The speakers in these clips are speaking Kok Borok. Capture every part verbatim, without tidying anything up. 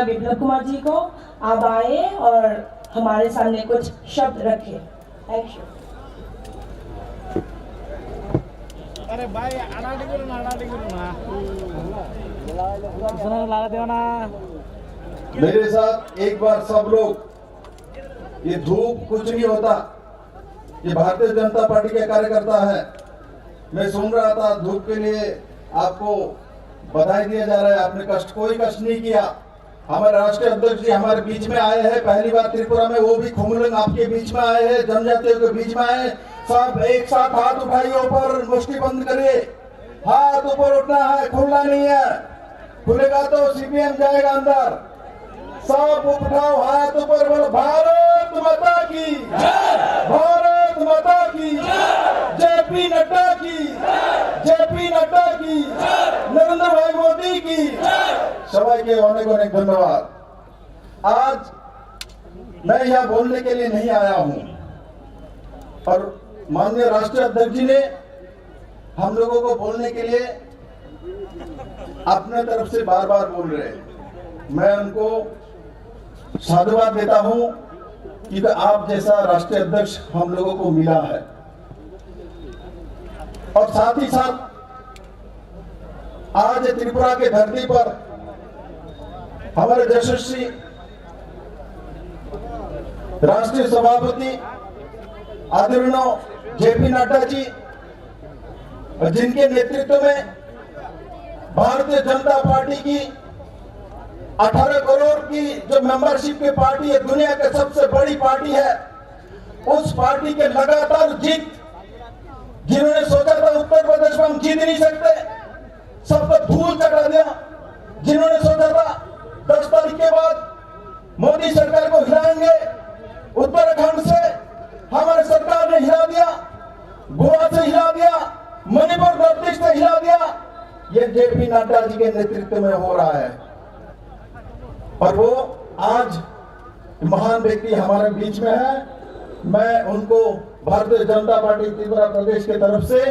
विप्लव कुमार जी को, आप आए और हमारे सामने कुछ शब्द रखें। Thank you. अरे भाई, आड़ा डिग्री ना, आड़ा डिग्री ना। मेरे साथ एक बार सब लोग, ये धूप कुछ नहीं होता, ये भारतीय जनता पार्टी के कार्यकर्ता है। मैं सुन रहा था, धूप के लिए आपको बधाई दिया जा रहा है, आपने कष्ट, कोई कष्ट नहीं किया। हमारे राष्ट्रीय अध्यक्ष जी हमारे बीच में आए हैं, पहली बार त्रिपुरा में, वो भी खुमलंग आपके बीच में आए हैं, जनजातियों के बीच में आए हैं। सब एक साथ हाथ उठाइए ऊपर, मुट्ठी बंद करिए, हाथ ऊपर उठना है, खुलना नहीं है। खुलेगा तो सीपीएम जाएगा अंदर। सब उठाओ, हाथ ऊपर, बोलो, भारत माता की, भारत माता की, जेपी नड्डा की, जेपी नड्डा की, नरेंद्र भाई मोदी की। সবাইকে অনেক অনেক ধন্যবাদ। आज मैं यहाँ बोलने के लिए नहीं आया हूँ, और माननीय राष्ट्रीय अध्यक्ष जी ने हम लोगों को बोलने के लिए अपने तरफ से बार बार बोल रहे हैं। मैं उनको साधुवाद देता हूँ, क्योंकि आप जैसा राष्ट्रीय अध्यक्ष हम लोगों को मिला है। और साथ ही साथ आज त्रिपुरा के धरती पर हमारे यशस्वी राष्ट्रीय सभापति आदरणीय जेपी नड्डा जी, जिनके नेतृत्व में भारतीय जनता पार्टी की अठारह करोड़ की जो मेंबरशिप की पार्टी है, दुनिया की सबसे बड़ी पार्टी है, उस पार्टी के लगातार जीत, जिन्होंने सोचा था उत्तर प्रदेश में हम जीत नहीं सकते, सबको धूल चटा दिया। जिन्होंने सोचा था दस तारीख के बाद मोदी सरकार को हिलाएंगे, उत्तराखंड से हमारे सरकार ने हिला दिया, गोवा से हिला दिया, मणिपुर नॉर्थ ईस्ट से हिला दिया। ये जेपी नड्डा जी के नेतृत्व में हो रहा है। और वो आज महान व्यक्ति हमारे बीच में है। मैं उनको भारतीय जनता पार्टी त्रिपुरा प्रदेश के तरफ से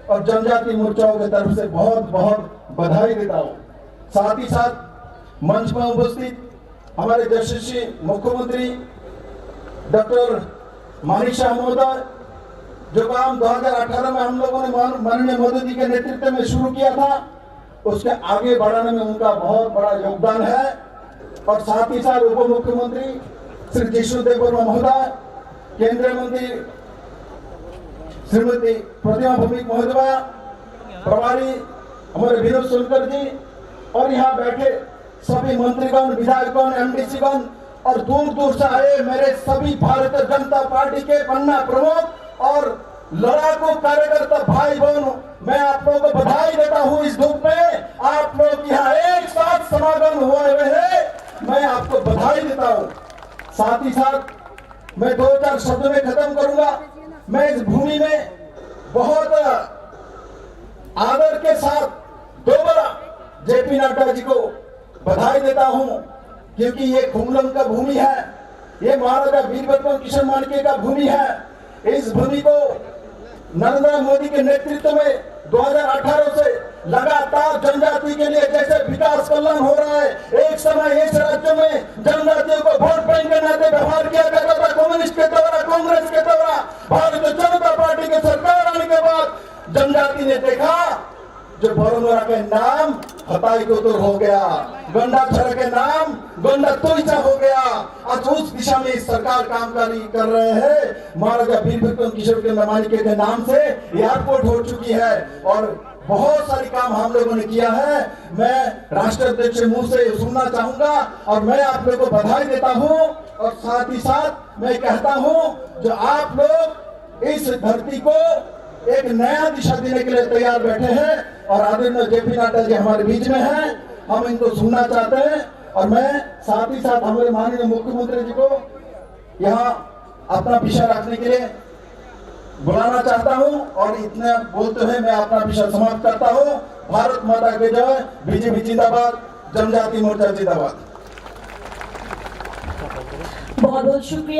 और जनजाति मोर्चाओं के तरफ से बहुत बहुत बधाई देता हूँ। साथ ही साथ मंच में उपस्थित हमारे यशस्वी मुख्यमंत्री डॉक्टर मानिक शाह महोदय, जो काम दो हज़ार अठारह में हम लोगों ने मान-, माननीय मोदी जी के नेतृत्व में शुरू किया था, उसके आगे बढ़ाने में उनका बहुत बड़ा योगदान है। और साथ ही साथ उप मुख्यमंत्री श्री जिष्णु देववर्मा महोदय, केंद्रीय मंत्री श्रीमती प्रतिमा भौमिक महोदया, प्रभारी हमारे विनोद सोनकर जी और यहाँ बैठे सभी मंत्रीगण, विधायकगण, एमडीसीगण और दूर दूर से आए मेरे सभी भारतीय जनता पार्टी के पन्ना प्रमुख और लड़ाकू कार्यकर्ता भाई बहन, मैं आप लोगों को बधाई देता हूँ। इस धूप में आप लोग यहाँ एक साथ समागम हुए हुए हैं, मैं आपको बधाई देता हूँ। साथ ही साथ मैं दो चार शब्द में खत्म करूंगा। मैं इस भूमि में बहुत आदर के साथ दोबारा जेपी नड्डा जी को बधाई देता हूँ, क्योंकि ये खुमलंग का भूमि है, ये महाराजा वीर विक्रम किशोर माणिक्य का भूमि है। इस भूमि को नरेंद्र मोदी के नेतृत्व में दो हज़ार अठारह से लगातार जनजाति के लिए जैसे विकास कल्याण हो रहा है, एक समय इस राज्य में जनजातियों को वोट बैंक के नाते व्यवहार किया जाता था, कम्युनिस्ट के द्वारा, कांग्रेस के द्वारा, भारतीय जनता पार्टी की सरकार आने के बाद जनजाति ने देखा जो बरमोरा के नाम हताई कोतुर हो गया, गंडाछड़ा के नाम गंडा तोइचा हो गया। आज उस दिशा में सरकार काम कर रही, कर रहे हैं। महाराजा वीर विक्रम किशोर के माणिक्य के नाम से एयरपोर्ट हो चुकी है और बहुत सारी काम हम लोगों ने किया है। मैं राष्ट्रीय अध्यक्ष के मुंह से सुनना चाहूंगा और मैं आप लोगों को बधाई देता हूं और साथ ही साथ मैं कहता हूं जो आप लोग इस धरती को एक नया दिशा देने के लिए तैयार बैठे हैं और आदरणीय जेपी नड्डा जी हमारे बीच में हैं, हम इनको सुनना चाहते हैं। और मैं साथ ही साथ हमारे माननीय मुख्यमंत्री जी को यहाँ अपना विषय रखने के लिए बुलाना चाहता हूँ और इतने बोलते हुए मैं अपना विषय समाप्त करता हूँ। भारत माता की जय, बीजेपी जिंदाबाद, जनजाति मोर्चा जिंदाबाद। बहुत बहुत शुक्रिया।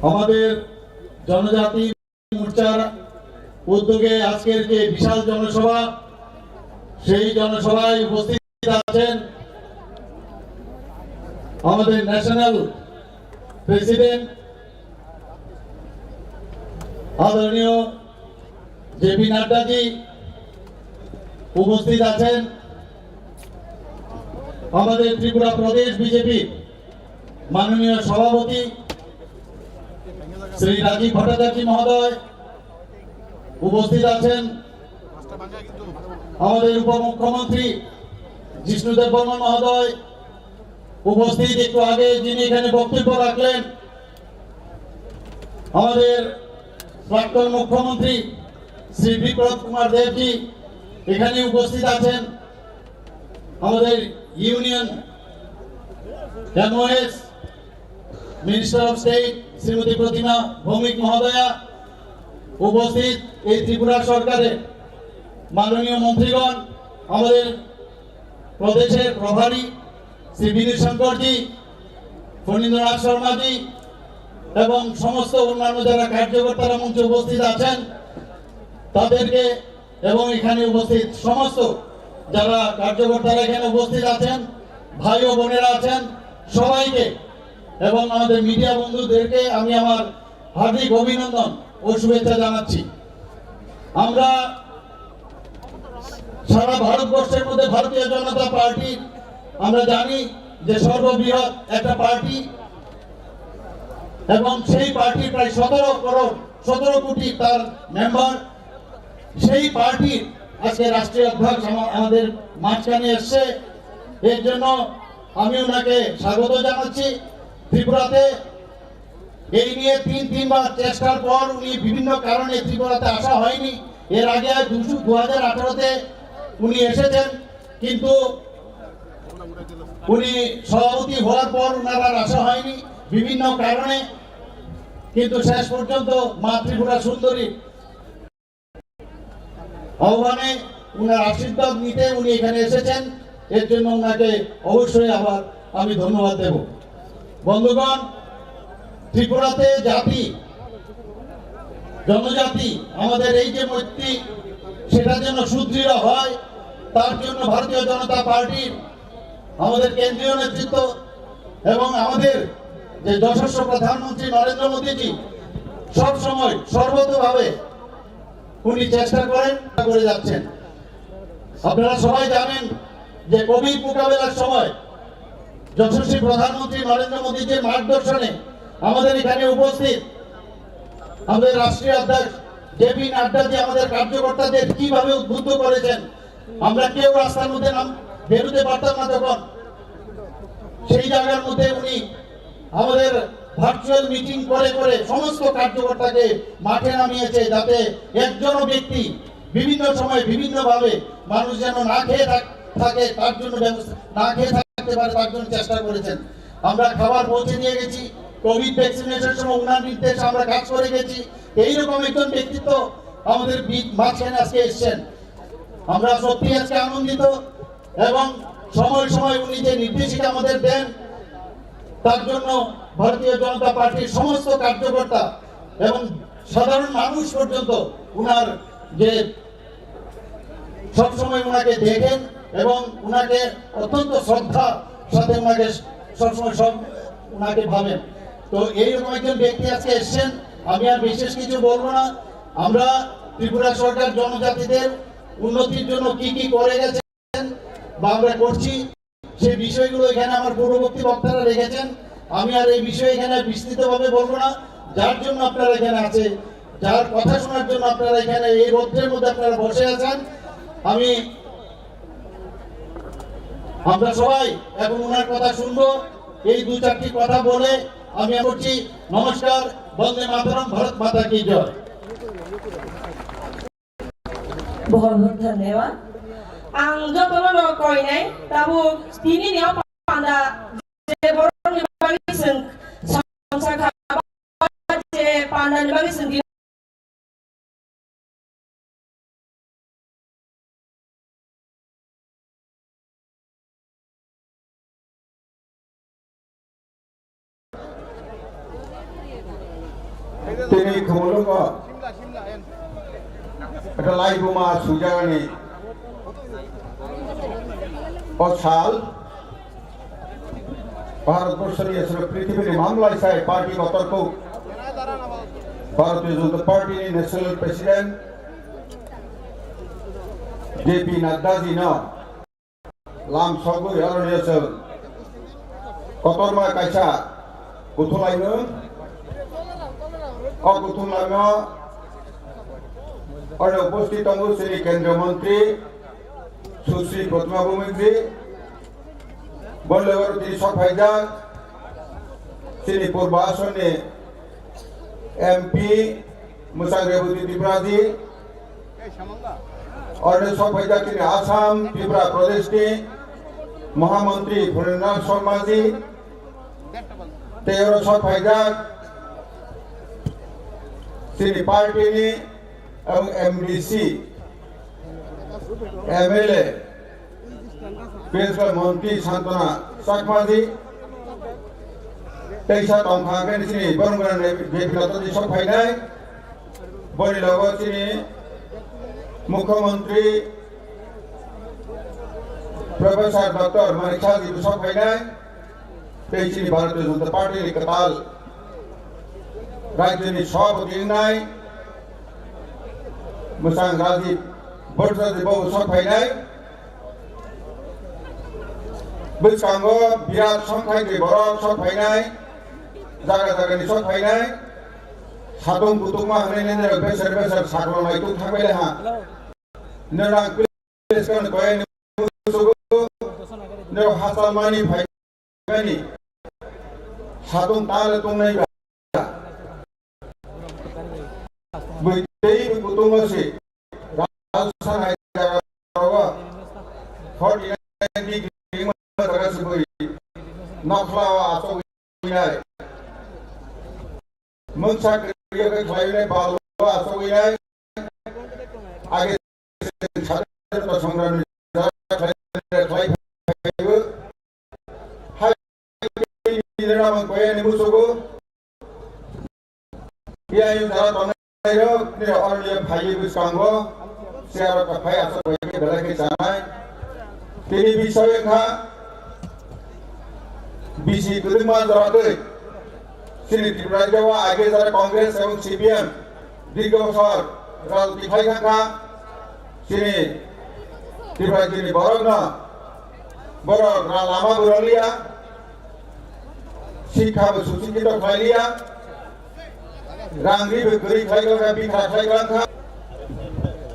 আমাদের জনজাতি মোর্চার উদ্যোগে আজকের যে বিশাল জনসভা, সেই জনসভায় উপস্থিত আছেন আমাদের ন্যাশনাল প্রেসিডেন্ট আদরণীয় জেপি নাড্ডাজি, উপস্থিত আছেন আমাদের ত্রিপুরা প্রদেশ বিজেপি মাননীয় সভাপতি শ্রী রাজীব ভট্টাচার্য মহোদয়, উপস্থিত আছেন আমাদের উপমুখ্যমন্ত্রী জিষ্ণু দেববর্মা মহোদয়, উপস্থিত একটু আগে যিনি এখানে বক্তব্য রাখলেন, আমাদের প্রাক্তন মুখ্যমন্ত্রী শ্রী বিপ্লব কুমার দেবজি এখানে উপস্থিত আছেন, আমাদের union MOS, minister of state Shrimati Pratima Bhowmik মহোদয়া, উপস্থিত এই ত্রিপুরা সরকারের মাননীয় মন্ত্রীগণ, আমাদের প্রদেশের প্রভারী শ্রী বিনয় শঙ্করজি, ফণীন্দ্রনাথ শর্মাজি এবং সমস্ত অন্যান্য যারা কার্যকর্তারা মঞ্চে উপস্থিত আছেন, তাদেরকে এবং এখানে উপস্থিত সমস্ত যারা কার্যকর্তারা এখানে উপস্থিত আছেন, ভাই ও বোনেরা আছেন, সবাইকে এবং আমাদের মিডিয়া বন্ধুদেরকে আমি আমার হার্দিক অভিনন্দন ও শুভেচ্ছা জানাচ্ছি। আমরা সারা ভারতবর্ষের মধ্যে ভারতীয় জনতা পার্টি, আমরা জানি যে সর্ববৃহৎ একটা পার্টি এবং সেই পার্টির প্রায় সতেরো করোড়, সতেরো কোটি তার মেম্বার। সেই পার্টির আজকে রাষ্ট্রীয় অধ্যক্ষ আমা-, আমাদের মাঝখানে এসছে, এর জন্য আমি ওনাকে স্বাগত জানাচ্ছি। ত্রিপুরাতে এই নিয়ে তিন তিনবার চেষ্টার পর উনি বিভিন্ন কারণে ত্রিপুরাতে আসা হয়নি। এর আগে দুশো, দু হাজার আঠারোতে উনি এসেছেন, কিন্তু উনি সভাপতি হওয়ার পর ওনার আর আসা হয়নি বিভিন্ন কারণে। কিন্তু শেষ পর্যন্ত মা ত্রিপুরা সুন্দরী আহ্বানে ওনার আশীর্বাদ নিতে উনি এখানে এসেছেন, এর জন্য ওনাকে অবশ্যই আবার আমি ধন্যবাদ দেব। বন্ধুগণ, ত্রিপুরাতে জাতি, জনজাতি, আমাদের এই যে মৈত্রী, সেটা যেন সুদৃঢ় হয়, তার জন্য ভারতীয় জনতা পার্টির আমাদের কেন্দ্রীয় নেতৃত্ব এবং আমাদের যে যশস্ব প্রধানমন্ত্রী নরেন্দ্র মোদীজি সব সময় সর্বতোভাবে উনি চেষ্টা করেন, করে যাচ্ছেন। আপনারা সবাই জানেন যে কোভিড মোকাবেলার সময় যশস্বী প্রধানমন্ত্রী নরেন্দ্র মোদীজির মার্গদর্শনে আমাদের এখানে উপস্থিত আমাদের রাষ্ট্রীয় অধ্যক্ষ জেপি নাড্ডা যে আমাদের কার্যকর্তাদের কিভাবে উদ্বুদ্ধ করেছেন, আমরা কেউ রাস্তার মধ্যে নাম বেরোতে পারতাম না তখন, সেই জায়গার মধ্যে উনি আমাদের ভার্চুয়াল মিটিং করে করে সমস্ত কার্যকর্তাকে মাঠে নামিয়েছে, যাতে একজনও ব্যক্তি বিভিন্ন সময় বিভিন্নভাবে মানুষ যেন না খেয়ে থাক-, থাকে, তার জন্য ব্যবস্থা, না খেয়ে থাকতে পারে, তার জন্য চেষ্টা করেছেন। আমরা খাবার পৌঁছে দিয়ে গেছি, কোভিড ভ্যাকসিনেশন সময় উনার নির্দেশে আমরা কাজ করে গেছি। এইরকম একজন ব্যক্তিত্ব আমাদের বি-, মাঝখানে আজকে এসছেন। আমরা সত্যি আজকে আনন্দিত এবং সময় সময় উনি যে নির্দেশিকা আমাদের দেন, তার জন্য ভারতীয় জনতা পার্টির সমস্ত কার্যকর্তা এবং সাধারণ মানুষ পর্যন্ত উনার যে সবসময় উনাকে দেখেন এবং উনাকে অত্যন্ত শ্রদ্ধা সাথে উনাকে সবসময় সব উনাকে ভাবেন। তো এইরকম একজন ব্যক্তি আজকে এসছেন, আমি আর বিশেষ কিছু বলবো না। আমরা ত্রিপুরা সরকার জনজাতিদের উন্নতির জন্য কি কি করে গেছে বা আমরা করছি, সেই বিষয়গুলো এখানে আমার পূর্ববর্তী বক্তারা রেখেছেন। আমি আর এই বিষয়ে এখানে বিস্তৃতভাবে বলবো না। যার জন্য আপনারা এখানে আছে, যার কথা শোনার জন্য আপনারা এখানে এই রৌদ্রের মধ্যে আপনারা বসে আছেন, আমি, আমরা সবাই এখন ওনার কথা শুনবো। এই দু চারটি কথা বলে আমি করছি। নমস্কার, বন্দে মাতরম, ভারত মাতা কি জয়। Bahut bahut dhanyabad. Ang jotono no koinai, tabuk tini ni o panda je borok ni bagwi chwng samsa kha, je panda ni bagwi chwng Tini khumulungo ekta laibuma sujagani o sal Bharatborsoni esoro prithibini mamlaisai party kotorkuk Bharatiya Janata Party ni National President J P Nadda ji no lam sogwi aroni chwng kotorma kaisa kuthulaino. O kuthulaino oro upasthit tongo chini Kendriya Mantri Sushri Pratibha Bhowmik ji, boni logo tini sok phaijak chini Purba Asonni M P Mwchang Reboti Tripura ji, oro sok phaijak chini Assam Tripura Pradesh ni Mahamantri Phurendranath Sharma ji, tei oro sok phaijak chini party ni M D C, M L A, Principal Mantri Santana Chakma ji, teisa tongkha khe chini borok rok ni J P Nadda ji sok phainai, boni logo chini Mukhyamantri Professor Doctor Manik Saha ji bo sok phainai, tei chini Bharatiya Janata Party ni kwtal Rajyoni Sabhapati wngnai Mwchang Rajiv Bhattacharya bo sok phainai. Bwskango birat songkhaini borok sok phainai, jaga jagani sok phainai. Satung kutung ma hwnwi nini rok beser beser sakno naituk thangbai le ha. Nirang Nirok hachal mani phaimani satung tale tongnai ba. Bwtwi kutungo se rajsang hai jaga rogo forty nine degree ma jaga se bwi nokhla o achogwi nai. Mungsa kwrwi khe khlai nai bal o achogwi nai. Age sadhwinota songramni jora khlai, khlai phaibo. Hai ni jora mang koyani musugo. Iya yung jora tongnai rok, nini orni phaiwi bwskango. Siya rok phai asok phai khe belai khe chanai. Tini bisoi kha. Bisi kwbangma jora twi chini Tripura rajyo o age jora Congress ebong C P M dirgho bosor rajniti khlai thang kha. Chini Tripura rajyoni borok no borok ra lama bo rwliya, sikha bo susikito khlai liya. Rang ri bo kwrwi khlai kha, bikha khlai kha.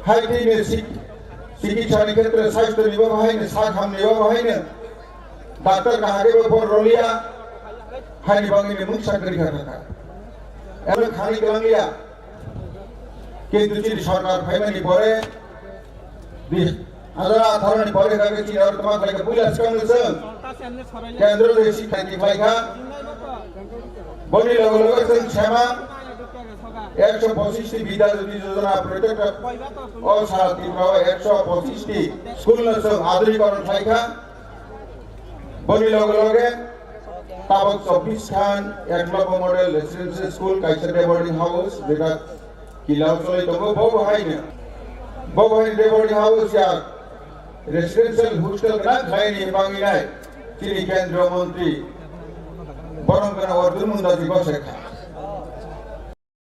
Hai tini sik-, sikitsa ni khetre, sasthyo ni bo bahai ni, sak ham ni bo bahai ni, doctor kaham khe bo por roliya. Hai ni bangwi ni mungsa kwrwi kha kha. Elo khani kwlang liya. Kintu chini sorkar phaimani pore, di, Hazar atharo ni pore kha khe chini aro tama khlai kha puila swkang no chwng kendro de sikha ni khlai kha. Boni logo logo chwng sema ekso pochish ti Bidya Jyoti Yojana protekta o sal Tripura o ekso pochish ti school no chwng adurikoron khlai kha. Boni logo loge tabok chobbish khan Eklavya Model Residential School kaisa day boarding house jeta Kila o choli tongo, bo bo hai no. Bo bo hai de boarding house ya residential hostel gwnang khlai ni bangwi nai. Chini Kendriya Mantri borom gwnang Arjun Munda ji bo se kha.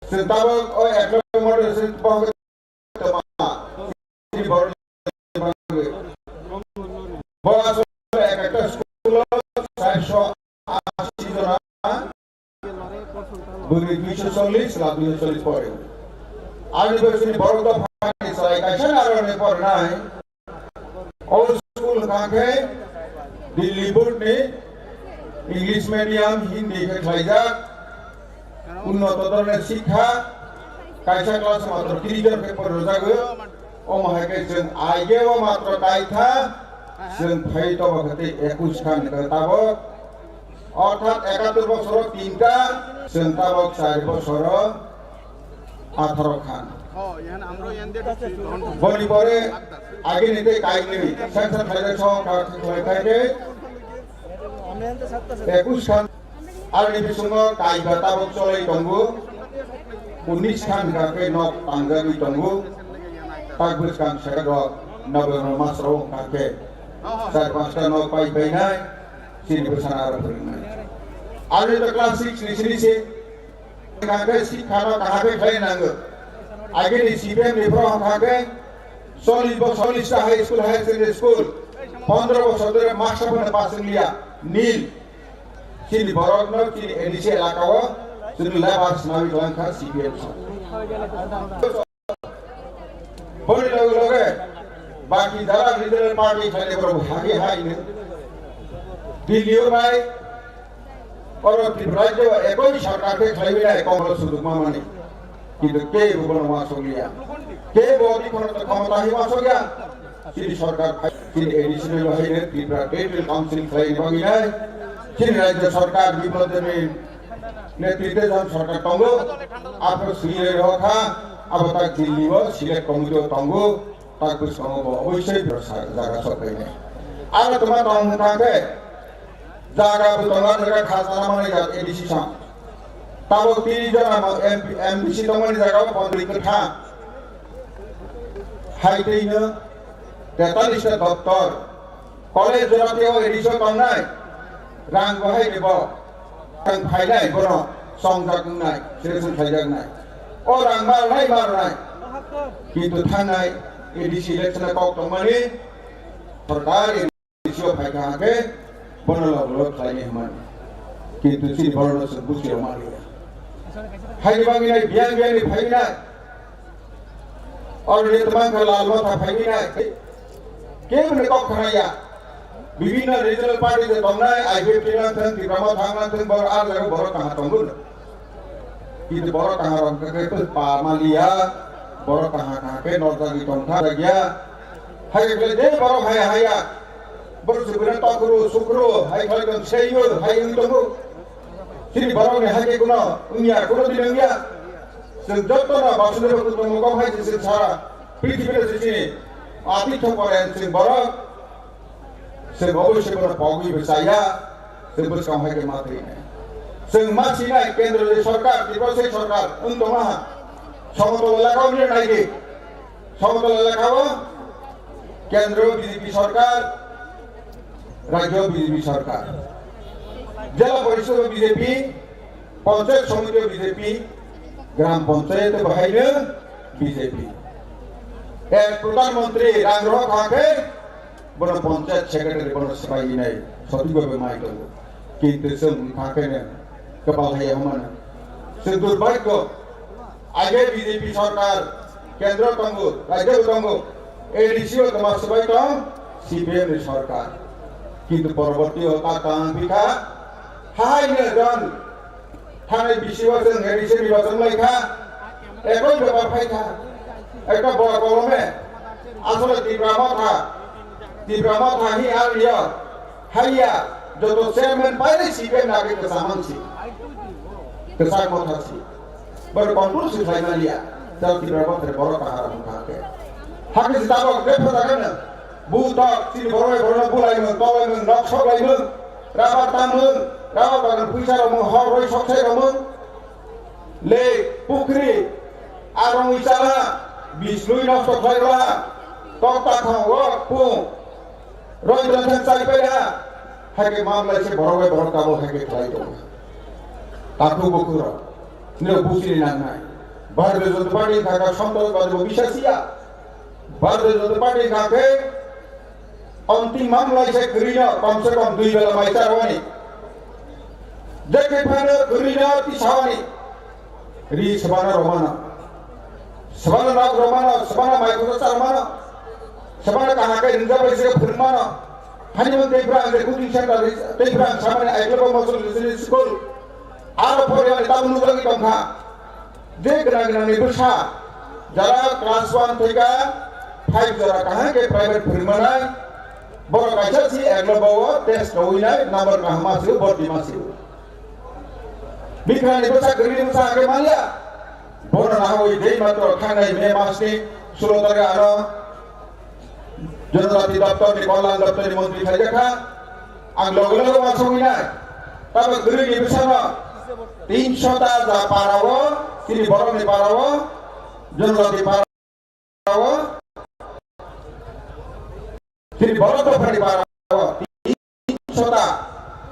Chwng tabok o Eklavya Model se bo toma. Chini borom gwnang. Bo asole ek ekta school o char sho ashi jona. Bwrwi duiso chollish, chwla duiso chollish pore. Ani bwswkni borok dophani chwrai kaisa narwkni pornai. O school hwnkha khe Delhi board ni English medium, Hindi khe khlaijak. Unnoto dhoroner sikha, kaisa class matro tris jon khe porwi rwjago. Omo hai khe chwng aige o matro kaitha, chwng phai tobo khe tei ekush khan khe tabok. Orthat ekatur bosoro tinta, chwng tabok char bosoro atharo khan. Boni pore agini tei kainwi sanction khaijak song kha khlai khaikhe ekush khan. Aroni bisingo kaiba tabok cholai tongo. Unis khan hwnkha khe nok tangjagwi tongo. Tak bwskang saka rok November mas rok hwnkha khe char panchta nok pai painai chini bwsana aro phwrwngnai. Ani to class six ni sini se hwnkha khe sikha no kaham khe khlai nango. Agini C P M ni phoro hwnkha khe chollish bosor, chollish ta high school, higher secondary school, pondro bosor dhore master phano pass wngliya, nil. Chini borok no chini A D C elaka o chini lebar swnamwi twlangkha C P M sa. Boni loge loge baki jara regional party thani borok hagi hai no Delhi o bai oro Tripura rajyo o ekoi sarkar khe khlaiwi nai Congress suduk mamani. Kintu kebo bono uansukliya. Kebo boni khoroksa khomota hai uansukya. Chini sarkar, chini A D C ni bahai ni Tripura Territorial Council khlai ni bagwi nai. Chini rajya sarkar Biplab Debni netrite jang sarkar tongo. Aphro sui rok kha, abo tak Delhi o select committee o tongo. Tak bwskango bo oboisoi jaga sok bai nai. Aro tongma tong thang khe jaga bo tongo, jaga khajna manai jak A D C sam. Tabok tini jona M P, M D C tongmani jaga o pondri kwthang. Hai twi no tetalista doptor. College jora tei o A D C o tongnai. Rang bo hai ni bo. Tang phainai bono songjak wngnai, selection khlaijak wngnai. O rang marnai, marnai. Kintu thangnai A D C election o kok tongmani sorkar A D C o phaikha hwnkhe bono log log khlainai hwnmani. Kintu chini borokno chwng buchirok manliya. Haini bagwi nai biyang biyangni phainai. Already twmang kha lal motha phainai. Keboni kok khnaya. Bibhinno regional party je tongnai, I P F T lang thang, Tipra Motha lang thang, bor ar jaga borok kaha tongo. Kintu borok kaha rok khe pa maliya, borok kaha kaha khe norjagwi tongkha ya. Hai khe je borok haya haya. Borok sibuna tokru, sukru, hai khlai tong seyo, hai wng tongo. Chini borokni hai khe kuno wngya, kuno din wngya. Chwng jotono Basudeva Kutumbakam hai se chwng sara prithibino se chini atitho pore chwng borok. Chwng oboisoi bono pogwi bo chaya, chwng bwskang hai khe ma thwinai. Chwng ma sinai kendro ni sorkar, Tripura sai sorkar wng tongma ha. Somotol elaka o nai di. Somotol elaka o kendro B J P sorkar, rajyo B J P sorkar. Jela porishod B J P, Panchayat Samiti B J P, Gram Panchayat bahaino B J P. Ek Pradhan Mantri rang rohor kha khe bono Panchayat Secretary bono swbai nai sothik bhabe mai tongo. Kintu chwng kha khe ne kwpal hai hamano. Chwng durbhagyo age B J P sarkar kendro tongo, rajyo tongo, A D C o toma swbai tong C P M ni sarkar. Kintu poroborti o ta tang bikha hai ne jon Thanai bisi o chwng A D C nirbachon lai kha, ekoi bepar phai kha. Ekta bora kolome, asole Tipra Motha, Tipra Motha hi ang liya, haiya, joto chairman painai C P M nagwi kwchang si, kwchang motha si. Boro control si khlai man liya, jal Tipra Motha borok kahar wng kha khe. Hakhe si tabok bepar jaga no, butok, chini borok bai borok no bulai mung, tolai mung, nok sok lai mung, rabar tam mung, rabar bagan phuisa rok mung, hor roi sok sai rok mung. Lake, pukhri, arong wi chala, bislui nosto khlai rwla, tokta thang rok pung, roi tlang thang chai pai ha, hai khe mamlai se borok bai borok tabok hai khe khlai tongo. Takhuk bukhuk rok, nini buchini nangnai. Bharatiya Janata Party kha kha Santrasbadi bo bisasiya. Bharatiya Janata Party kha khe Antim mamlai se kwrwino komse kom dui bela mai charwani. Jekhe phano kwrwino tisawani. Ri swbana romano. Swbana nok romano, swbana mai khosa charmano. Swbana kaham khe ringjak bai se phwrwngmano. Hani mon tei phrang je coaching center tei phrang samani Aiklaba Mosol School. Aro phoriyani tabuk nukjagwi tongkha. Je gwnang gwnangni bwsa, jara class one theka five jora kaham khe private phwrwngmanai, borok kaisa si eklo bao test rwinai, number kaham ma sio, bordi ma sio. Bikhrani bwsa, kwrwini bwsa hake manya. Bono nahawi dei matro thangnai May masni sulo tarikh ano Jonojati doptorni, Kolyan doptorni montri khaijak kha. Ang loge loge uansugwi nai. Tamo kwrwini bwsano tinsho ta ja para o chini borokni para-o, Jonjati para-o, chini borok dophani para-o, tin sota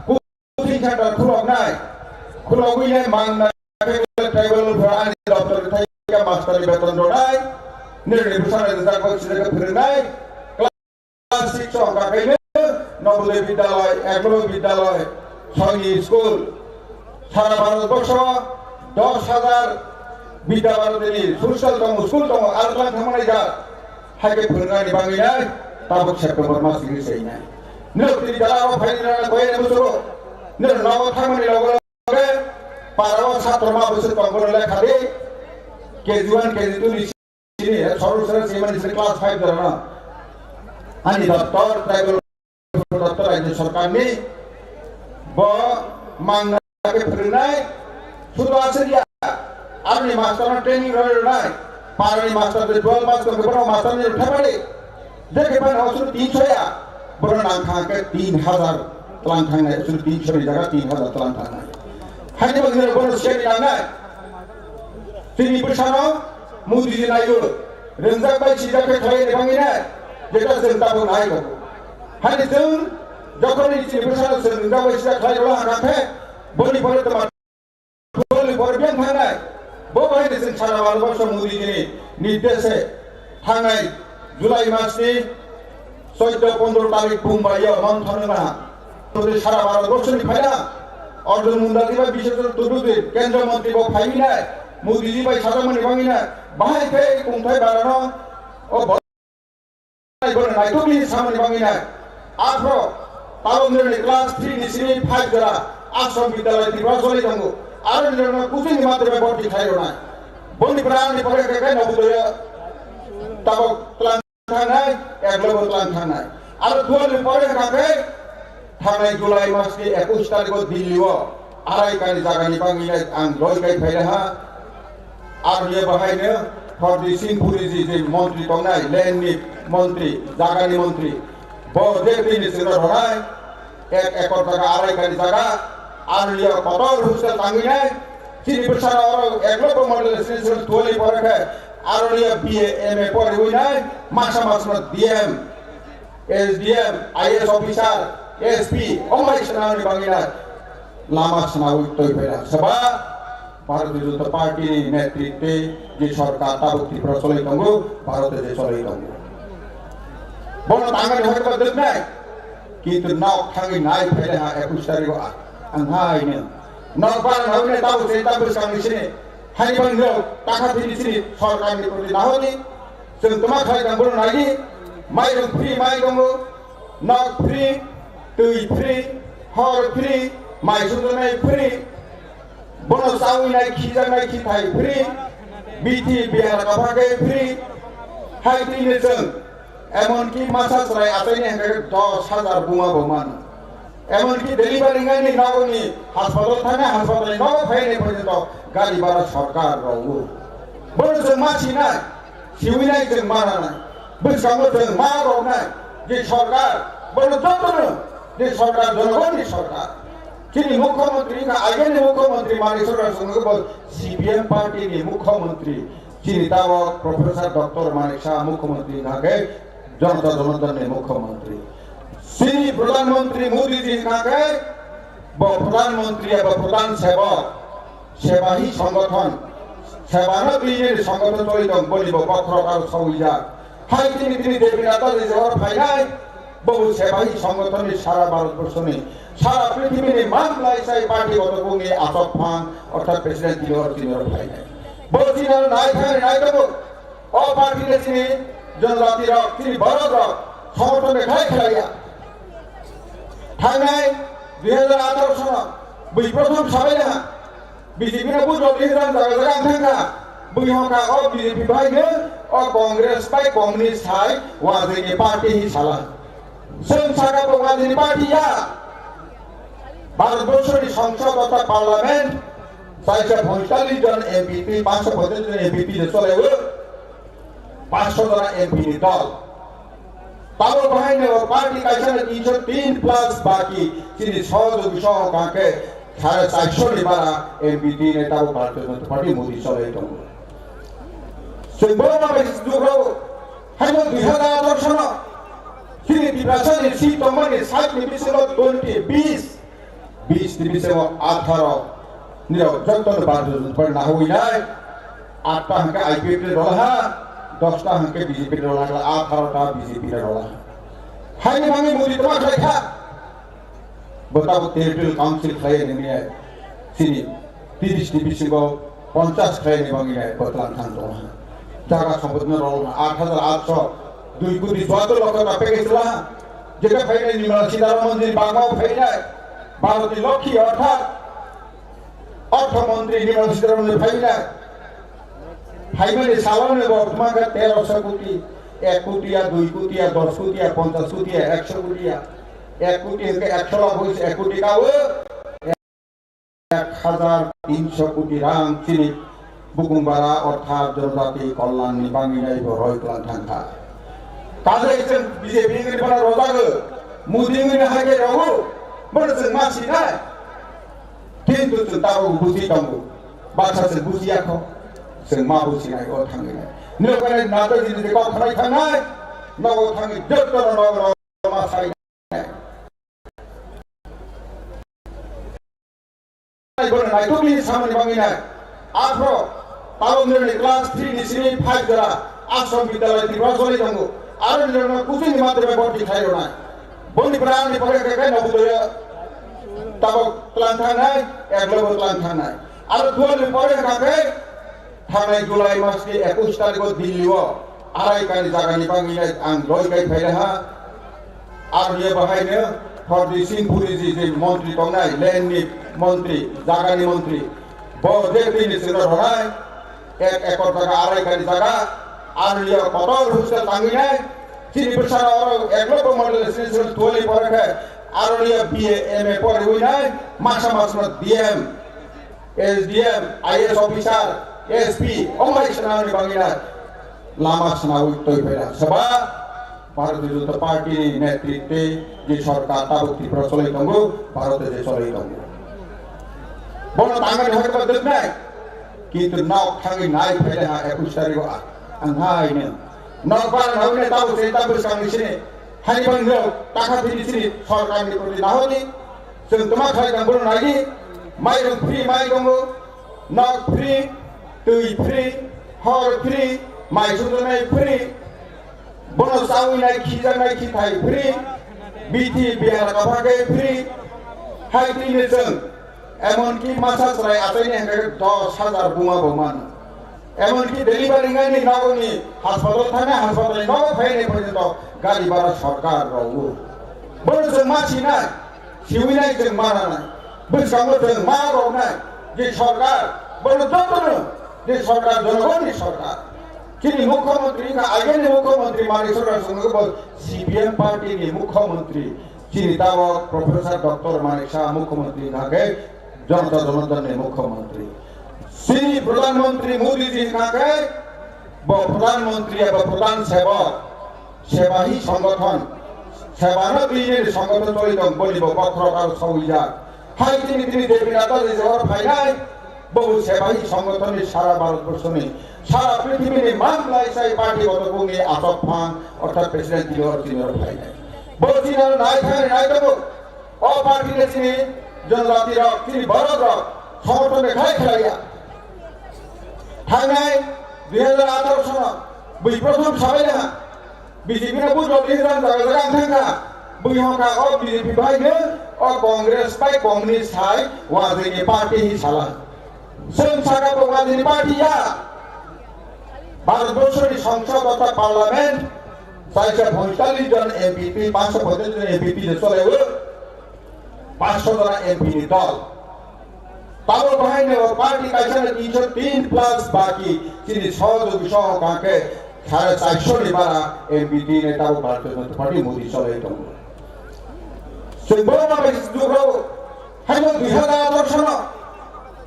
coaching center khuloknai, khulogwinai mangna tribal ani doptor thai master ni beton rwnai, nini bwsani rijak bai sida khe phwrwngnai, class six o hwnkha khe Navodaya Vidyalaya, Eklavya Vidyalaya, Sanghi School, sara Bharat borsho dos hajar Vidya Bharati ni social tongo, school tongo, aro tlang thangmani jak, hai khe phwrwngnani bagwi nai, tabuk September mas ni se nai. Nini tini jara o phaini rana koyani musugo, nini nogo thangmani logo loge, para o satro ma bwswk tongbono lekha di, K G one, K G two ni sini, sorosora simani sini class five jora na. Ani doptor, tribal doptor, rajya sarkar ni bo mangna khe phwrwngnai, sudu aswk ya, arni master no training rwnai, para ni master de twelve pass tong khe bono master ni thepari. Jekhe bai no suru tin sho ya, bono nang thang khe tin hajar tlang thangnai, suru tin sho ni jaga tin hajar tlang thangnai. Haini bagwi bono siya ni nangnai. Chini bwsano Modi ji naio, rwngjak bai sijak khe khlai ni bangwi nai, jeta chwng tabuk nai ko. Haini chwng jokhoni chini bwsano chwng rwngjak bai sijak khlai rwla haka khe, boni pore tama Boni pore biyang thangnai, bo bai ni chwng sara Bharat borsho Modi jini nirdeshe thangnai July mas ni choddo pondro tarik Mumbai o mangthano na. Tei sara Bharat borsho ni phaina Arjun Munda diba Bisheshwar Tudu di Kendra Mantri bo phaiwi nai, Modi ji bai sajakmani bangwi nai, bahai khe kungthai barano o Bono naitugwi samani bangwi nai. Aphro Palondirni class three ni simi five jora Ashram Vidyalaya Tripura cholwi tongo. Aro nirokno kuchingni madhyame bhorti khlai rwnai. Boni pore ani pore khe khe Navodaya tabok tlang thangnai, Eklavya tlang thangnai. Aro twelve ni pore kha khe thangnai July mas ni ekush tarikh o Delhi o arai kani jagani bangwi nai ang loi kai phai ha. Aroni bahaino Hardip Singh Puri ji je montri tongnai, land ni montri, jagani montri. Bo je tini sino rwnai, ek ekor jaga, arai kani jaga, aroni kotor hostel tangwi nai. Chini bwsano oro Eklavya Model Residential twelve pore khe, aroni B A, M A poriwi nai, masa masno D M, S D M, I A S officer, S P, omai swnamni bangwi nai lama swnawi twi phaina. Seba Bharatiya Janata Party ni netritwe je sorkar tabuk Tripura cholwi tongo, Bharote je cholwi tongo. Bono tangani hoyto dwknai, kintu nok thangwi nai phaile ha ekush tarikh o ang hai nw. Nok bara nai tabuk se tabuk swkangni sini. Hani bang nw takha thini sini sorkarni proti nahodi. Chwng twma khlai tong bono naidi, mairung free mai tongo, nok free, twi free, hor free, mai sujunai free, bono chawi nai khijaknai khithai free, bithi bihar kapha khe free, hai tini chwng emonki masa chwrai achaini hwnkhe dos hajar buma bo mano. Emonki delivery ngai ni nogoni hospital thangna, hospital ni nogo phaini porjonto gari bhara sorkar rogo. Bono chwng ma sinai, siwinai chwng ma nanai. Bwskango chwng ma roknai je sorkar, bono jotono je sorkar, jonogonni sorkar. Chini mukhyamantri wngkha, ageni mukhyamantri Manik Saha chwngno bo C P M party ni mukhyamantri. Chini tabok Professor Doctor Manik Saha mukhyamantri wngkha khe Janata Janadan ni mukhyamantri. Chini Pradhan Mantri Modi ji wngkha khe bo Pradhan Mantri eba Pradhan Sevak, Sebahi Sangathon, Sebano twijeni sangathon choli tong boni bo bokhorok aro sawijak. Hai tini tini Devi Nata ni jora phainai, bo Sebahi Sangathon ni sara Bharat borsho ni, sara prithibi ni man lai sai party goto bungni asok phang, orthat President tini oro tini oro phainai. Bo tini oro nai thani nai tongo. O party le chini jonjati rok, chini borok rok, somorthon de khlai khlai ya. Thangnai dui hajar atharo sono, bui prothom sabai na, B J P no bujok di ram jaga jaga ang thangkha, bui hokha o B J P bai no, o Congress bai Communist hai, wajini party hi sala. Chwng saka bo wajini party ya. Bharat borso ni Songsod totha Parliament, chaisa poitallis jon M P P, paanso poitallis jon M P P de chole o, paanso jona M P ni dol. Tabo bahai ni o party kaisa ni tinso tin plus baki, chini sohojogwi soho kangkhe, sare charsho ni bara M P twi nai tabuk Bharatiya Janata Party Modi cholai tongo. Chwng bo ma bai jukro haino dui hazar atharo sono chini Tiprasa ni seat tongmani sait ni bisingo twenty, bis, bis ni bisingo atharo nirok joto no Bharatiya Janata Party nahawi nai. Atta hwnkhe I P F ni rola ha, dosta hwnkhe B J P ni rola ha, atharo ta B J P ni rola ha. Haini bangwi Modi tama khlai kha. Bo tabuk Territorial Council khlai nini chini tiris ni bisingo ponchas khlai ni bangwi nai bo tlang thang tong ha. Jaga sompoti no rol ha, aat hajar aatso dui koti chuattor lokho ta package la ha. Jeta phainai Nirmala Sitharaman ni bangma phainai Bharati Lokhi orthat Ortho Montri Nirmala Sitharaman ni phainai. Phaimani saloni bo tuma khe terosho koti, ek koti ya, dui koti ya, dos koti ya, ponchas koti ya, ekso koti ya. Ek koti hwnkhe ekso lakh hoise ek koti kawo, ek hajar tinsho koti rang chini bukung bara orthat jonojati kolyan ni bangwi nai bo roi tlang thang kha. Kaje chwng B J P ni bana rojago, Modi ni hai ke rogo, bono chwng ma sinai. Kintu chwng tabuk buji tongo. Baksa chwng bujiya kho. Chwng ma bujinai o thangwi nai. Noknai nato jini de kok khanai thangnai. Nogo thangwi jotto no nogo ma sai nai. Bono naitugni samani bangwi nai. Aphro Palondirni class three ni simi five jora Ashram Vidyalaya Tripura choli tongo. Aro nirokno kuchingni madhyame bhorti khlai rwnai. Boni pore ani pore khe khe Navodaya tabuk tlang thangnai, Eklavya tlang thangnai. Aro twelve ni pore kha khe thangnai July mas ni ekush tarikh o Delhi o arai kani jagani bangwi nai ang doi kai phai ha. Aro ye bahai no Hardeep Singh Puri ji je montri tongnai, land ni montri, jagani montri. Bo je tini sino rwnai, ek ekor jaga arai kani jaga, aro ye kotor hostel tangwi nai. Chini bwsano oro Eklavya Model Residential twelve pore khe, aro ye B A, M A poriwi nai, masa masno D M, S D M, I A S officer, S P, omai swnamni bangwi nai lama swnawi twi phaina. Seba Bharatiya Janata Party ni netritwe je sorkar tabuk Tripura cholai tongo, Bharat je cholai tongo. Bono tangani hoito ba dwknai, kintu nok thangwi nai phaile ha ekush tarikh o ang hai ne. Nok bara nai ne tabuk se tabuk swkang ni sini. Hani bang no takha thini sini sorkar ni proti nahodi. Chwng tama khlai tang bono naidi. Mairung free mai tongo, nok free, twi free, hor free, mai sujunai free. Bono chawi nai, khijaknai, khithai free, bithi bihar kapha khe free. Hai tini chwng emonki masa chwrai achaini hwnkhe dos hajar buma bo mano. Emonki delivery ngaini nogoni hospital thangna, hospital nogo phaini porjonto gari bhara sorkar rogo. Bono chwng ma sinai. Siwinai chwng ma nanai, bwskango chwng ma roknai, je sorkar, bono jotono je sorkar, jonogonni sorkar. Chini mukhyamantri wngkha, ageni mukhyamantri Manik Sarkar, chwng bo C P M party ni mukhyamantri. Chini tabok Professor Doctor Manik Saha mukhyamantri wngkha khe Janata Janatan ni mukhyamantri. Chini Pradhan Mantri Modi ji wngkha khe bo Pradhan Mantri eba Pradhan Sevak. Sebahi songothon, sebano twijeni songothon choli tong, boni bo bokhorok aro sawijak. Hai tini tini Devi Nata je jora phainai, bo sebahi songothon ni sara Bharat borso ni, sara prithibi ni mam lai sai party goto bungni achok phang, orthat president tini oro tini oro phainai. Bo tini oro nai thani nai tongo, o party le tini jonjati rok, tini borok rok, songothon ni khai khlaiya. Thangnai dui hazar atharo sono, bui prothom sabai na, B J P no bujrok rijak jaga jaga wng thangkha. Bui hokha o B J P bai no o Congress bai Communist hai wajini party hi sala. Chwng saka bo wajini party ya. Bharat borso ni Songsod orthat Parliament saisa poitallis jon M P P, pansho poitallis jon M P P je chole o, pansho jona M P ni dol. Tabuk bahai ni o party kaisa ni tinsho tin plus baki chini sohojogwi soho kangkhe sare charsho ni bara M P twi nai tabuk Bharatiya Janata Party Modi cholai tongo. Chwng bo ma bai jukro haino dui hazar atharo sono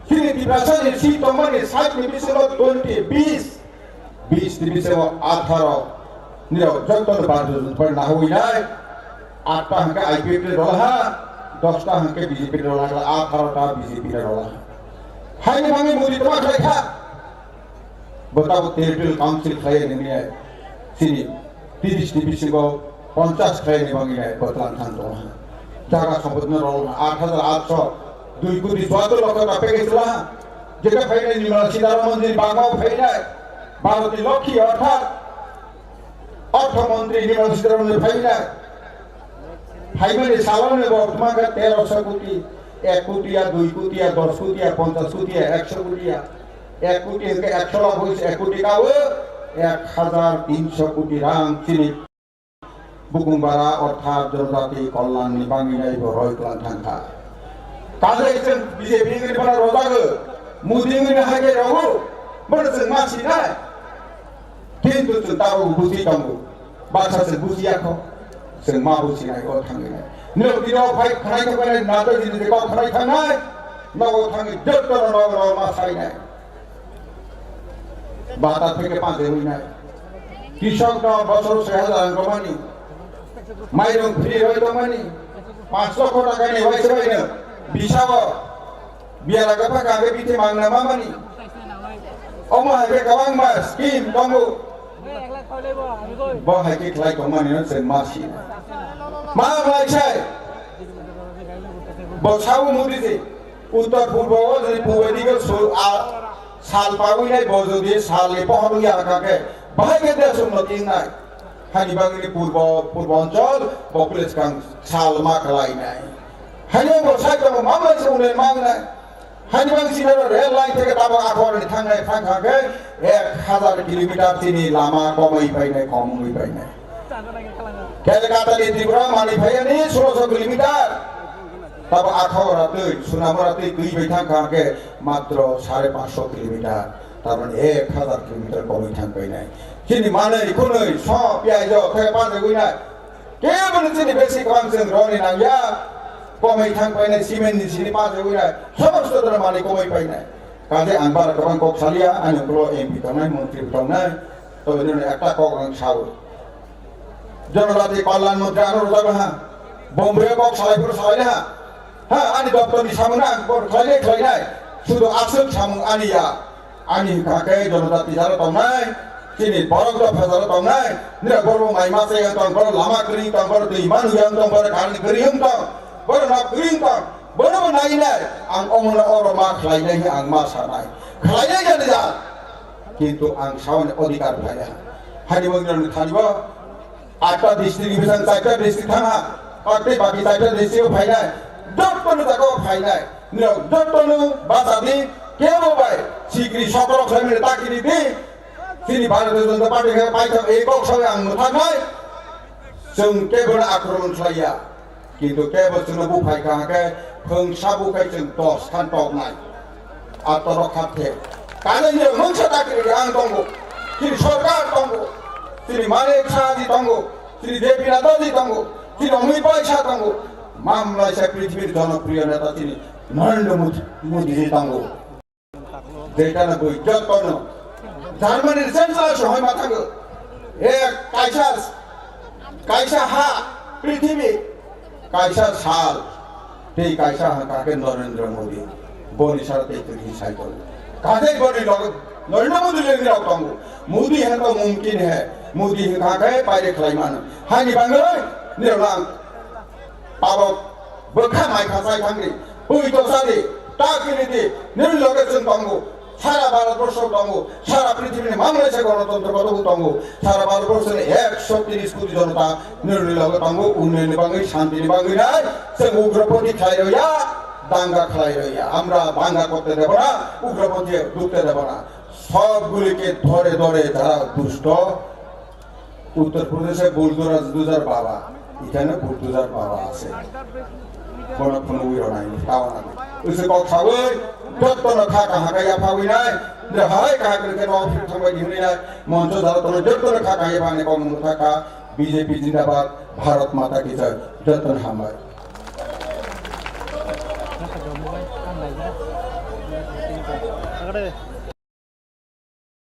chini Tiprasa ni seat tongmani sait ni bisingo twenty, bis, bis ni bisingo atharo nirok joto no Bharatiya Janata Party nahawi nai. Atta hwnkhe I P F ni dol ha, Dosta hwnkhe B J P rwlak, atharo ta B J P rwlak. Haini bagwi Modi twma khlai kha. Bo tabuk territorial council khlai ni mia chini tris ni bisingo ponchas khlai ni bagwi nai bo tlang thang tongo. Jaga sambudno rol aat hajar aatso dui koti chuattor lokho ta package la. Jeta phainai Nirmala Sitharaman ni bagwi phainai Bharati Lokhi orthat Ortho Montri Nirmala Sitharaman ni phainai. Phaimani saloni bo tuma khe terosho koti, ek koti ya, dui koti ya, dos koti ya, ponchas koti ya, ekso koti ya. Ek koti hwnkhe ekso lakh hoise ek koti kawo, ek hajar tinso koti rang chini bukung bara orthat jonojati kollan ni bagwi nai bo roi klang thang kha. Kaje chwng B J P ni bana rojago, Modi ni hai ke rogo, bono chwng ma sinai. Kintu chwng tabuk buji tongo. Baksa chwng buji ya kho. Chwng ma buji nai o thangwi nai. Nino tino phai khnai thangwi nai, nato jini je kok khnai thangnai. Nogo thangwi jotto no nogo no ma sai nai. Bata theke panche hui nai. Krishok no bosor soi hajar ang romani. Mairung free roi tongmani. Panch lokho taka ni waisa bai no. Bisao. Biya laga pha kage bithi mangna mamani. Omo hai khe kwbangma scheme tongo. Bo hai khe khlai tongmani no chwng ma si. Ma lai sai. Bo sao Modi ji. Uttor purbo o jodi purbo dike sul a sal pawi nai bo jodi sal ni pohor ya ka khe. Bahai khe desung no ting nai. Hani bagwi purbo, purbo anchol, bo pwlwskang sal ma khlai nai. Hani bo sai tongo, ma bai se unen mang nai. Hani bang sina ro rail line theke tabok akhor ni thang nai, thang kha khe ek hajar kilometer chini lama komoi pai nai, komoi pai nai. Kolkata ni Tripura mani phai ani solo so kilometer. Tabok akhor atwi, sunamora twi, twi bai thang kha khe matro sare panchsho kilometer. Tar mane ek hajar kilometer komoi thang painai. Chini manwi khunwi so piyai jo khe pajagwi nai. Kebo ni chini besi kwbang chwng roni nangya. Komoi thang painai, cement ni sini pajagwi nai. Somosto dora manwi komoi painai. Kaje ang bara kwbang kok salia, ani ulo M P tongnai, montri tongnai. Tobe nini ekta kok ang sao. Jonojati Kalyan Montri ano rwjak ha. Bombay kok salai phuru salai ha. Ha, ani doptor ni samung na ang bor khlainai khlainai. Sudu aswk samung ani ya. Ani hwnkha khe jonojati jaro tongnai. Chini borok dopha jaro tongnai. Nira borok mai ma chai tong, borok lama kwrwi tong, borok twi manu yang tong, borok khan kwrwi yang tong, borok nok kwrwi tong. Borok bo nai nai. Ang omono oro ma khlainai, ang ma sanai. Khlainai jani ja. Kintu ang sauni odhikar phaiya. Hani bo nirani thani bo. Atta district bising chaita district thangha. Patri baki chaita district o phainai. Jotto no jaga o phainai. Nirok jotto no bachadi kebo bai. Sikri sokro khlaimani takiri di. Chini Bharatiya Janata Party khe paithak ei kok sawi ang mwthaknai. Chwng kebo no akromon khlaiya. Kintu kebo chwngno buphai kha hwnkhe phwngsa bukhai chwng dos khan toknai. Atorok kha the. Kainwi mungsa takiri ang tongo. Chini sorkar tongo. Chini Manik Saha ji tongo. Chini J P Nadda ji tongo. Chini Amit Bhai Shah tongo. Mamlai sa prithibir jonopriyo neta chini Narendra Modi, Modi ji tongo. Jeta na bui jotto no. Germany ni chancellor se hoi ma thango. E kaisa, kaisa ha, prithibi, kaisa sal, tei kaisa ha kake Narendra Modi. Boni sara tei twi sai to. Kate boni log Narendra Modi le ni rok tongo. Modi hai to mumkin hai. Modi hai kake paire khlai mano. Hani bangoi ni rok lang. Abo bwkha mai kha chai thangdi, pui to sadi, ta kiri di, nini loge chwng tongo, sara Bharat borsho tongo, sara prithibini mamlai se gonotontro kotobo tongo, sara Bharat borsho ni ekso tris koti jonota nini loge tongo, unnayonni bagwi, shantini bagwi nai, chwng ugrapoti khlai rwya, danga khlai rwya, amra danga korte debo na, ugrapoti dhukte debo na, sobgulike dhore dhore jara dusto, উত্তর প্রদেশে বুলডোজার বাবা, এখানে বুলডোজার বাবা আছে। Bono phunugwi rwnai, tawana. Usi kok sawi, jottono kha kaha kaiya phawi nai, de hai kaha kri khe no phir thangbai di hwnwi nai, moncho jaro tono jottono kha kaiya phani kok mung thaka, B J P zindabad, Bharat Mata ki jai, jottono hambai.